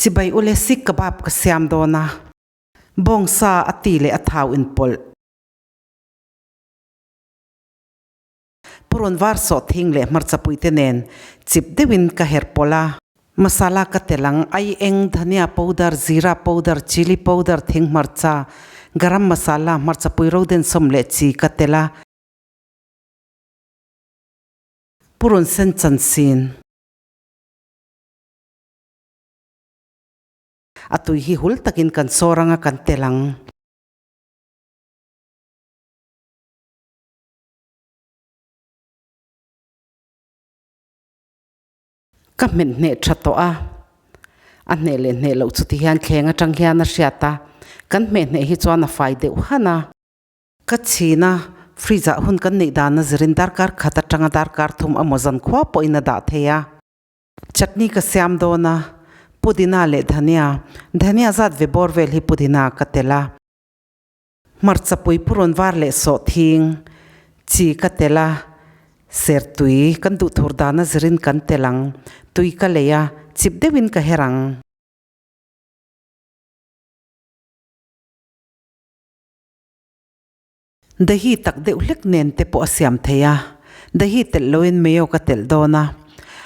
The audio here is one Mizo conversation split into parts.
Chibai ule sik kebab ka siam dawn a. Bawngsa a ti leh a thau inpawlh. Purun var sawh thing leh hmarchapui te nen chip deuhin ka her pawlh a. Masala ka tel ang, ai eng, dhania powder, zira powder, chilli powder, thing hmarcha, garam masala, hmarchapui ro densawm leh chi ka tel a. Purun sen chansin. A tui hi hul takin kan sawr anga kan tel ang. Ka hmet hneh tha tawh a, a hneh leh hneh loh chuti hian thleng atang hian a hriat a, kan hmeh hneh hi chuan a fai deuh han a. Ka chhin a, fridge ah hun kan neih dan a zirin darkar khat atanga darkar thum amaw zan khua pawhin a dah thei a. Chutney ka siam dawn a, pudina leh dhania, dhania zat ve bawr vel hi pudina ka tel a. Hmarcha pui purun var leh sawhthing chi ka tel a, sertui kan duh thur dana zirin kan tel ang, tui ka lei a, chip deuhin ka her ang. Dahi tak deuh hlek nen te pawh a siam thei a, dahi telh loin mayo ka telh dawn a,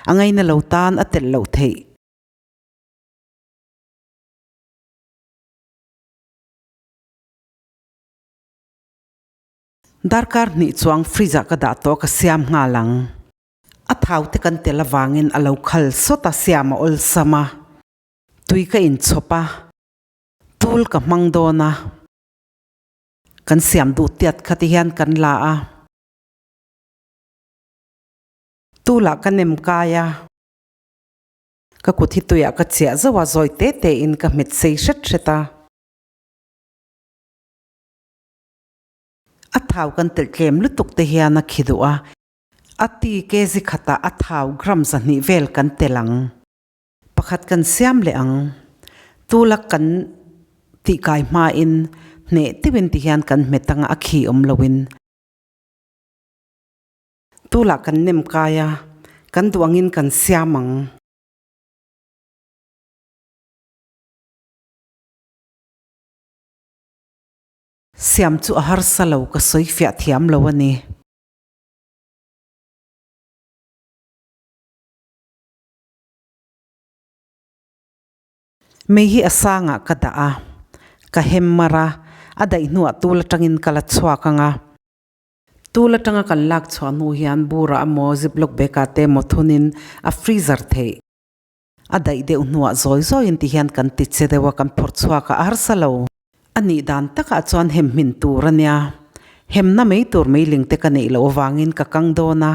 a ngaina lo tan a telh loh theih. Darkar hnih chuang fridge ah ka dah tawh ka siam nghal ang. A thau te kan tel avangin a lo khal sawt a siam a awlsam a, tui ka inchhawp a, tul ka hmang dawn a. Kan siam duh tiat kha ti hian kan la a. Tulah ka nem kai a. Ka kut hi tuiah ka chiah zauh a, zawi te te in ka hmet sei hret hret a. A thau kan telh tlem lutuk te hian a khi duh a. A ti kg khatah a thau gram 200 vel kan telh ang. Pakhat kan siam leh ang. Tulak kan tihkai hmain hneh deuhin ti hian kan hmet anga a khi awm loin. Tulah kan nem kai a, kan duh angin kan siam ang. Siam chu a harsa lo ka sawi fiah thiam lo a ni. Mei hi a sangah ka dah a, ka hem mar a, a daih hnuah tul atangin ka la chhuak ang a. Tul atanga kan lak chhuah hnu hian burah emaw ziplock bag ah te emaw thunin a freezer theih. A daih deuh hnuah zawi zawiin ti hian kan ti che deuh a, kan phawrh chhuak a, a harsa lo. A nih dan takah chuan hem hmin tur a nia. Hemna mai tur meiling te ka neih loh avangin ka kang dawn a.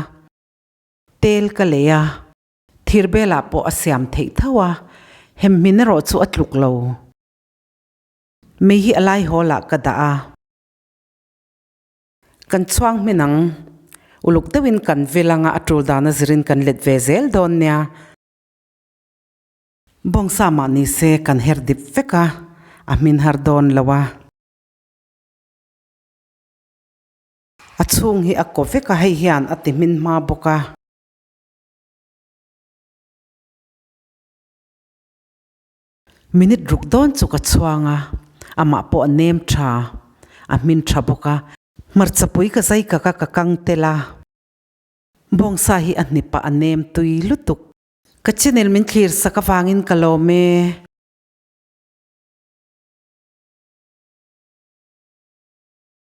Tel ka lei a, thirbelah pawh a siam theih tho a, hemhmin erawh chu a tluk lo. Mei hi a lai hawlah ka dah a. Kan chhuang hmin ang, uluk deuhin kan vil anga a tul dana zirin kan let ve zel dawn nia. Bawngsa mah ni se kan her dip vek a, a hmin har dawn lo a. A chhung hi a kaw vek a, hei hian a ti hmin hma bawk a. Minute ruk dawn chu ka chhuang a, amah pawh a nem tha, a hmin tha bawk a. Hmarchapui ka zai kak a, ka kang tel a. Bawngsa hi a hnip a, a nem tui lutuk. Ka channel min thlir sak avangin ka lawm e.